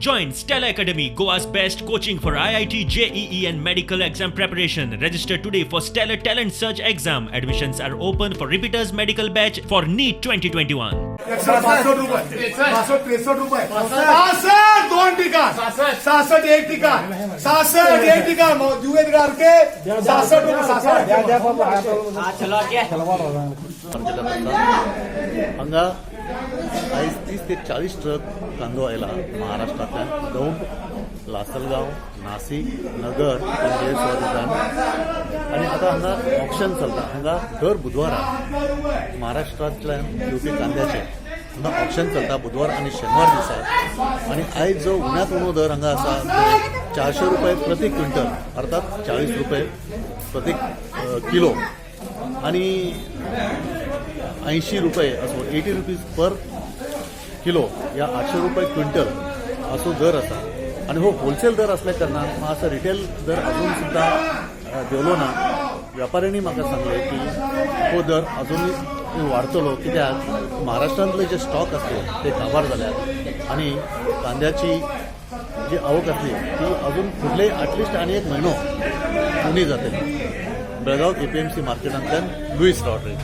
Join Stellar Academy, Goa's best coaching for IIT, JEE, and medical exam preparation. Register today for Stellar Talent Search exam. Admissions are open for repeaters medical batch for NEET 2021. 165 रुपये, 65, 63 रुपये, 66 दोन ठिकाण, 66 एक ठिकाण, 66 एक ठिकाण, जुवेद गारके, 66 रुपये, 66. मार्केटात आसा. हांगा आयज 30 ते 40 ट्रक कांदो आयला महाराष्ट्रांतल्यान, दौंड, लासलगांव, नासीक, नगर आनी हेर सुवातींतल्यान. आनी आतां हांगा ऑक्शन चलता. हांगा दर बुधवारा महाराष्ट्रांतल्यान येवपी कांद्याचे हांगा ऑक्शन चलता, बुधवार आनी शेनवार दिसा. आनी आयज जो उण्यांत उणो दर हांगा आसा तो 400 रुपये प्रति क्विंटल, अर्थात 40 रुपये प्रति किलो आणि 80 रुपये असो, 80 रुपीज पर किलो या 800 रुपये क्विंटल असो दर आसा. आनी हो होलसेल दर असल्या कारणान मातसो रिटेल दर अजून सुद्दां देंवलो ना. व्यापाऱ्यांनी म्हाका सांगलें की हो दर अजूनय वाडटलो, कित्याक महाराष्ट्रांतले जे स्टॉक आसले ते काबार जाल्यात आनी कांद्याची जी आवक आसली ती अजून फुडले एटलिस्ट आनी एक म्हयनो उणी जातली. बेळगांव एपीएमसी मार्केटांतल्यान लुईस रॉड्रिग्ज.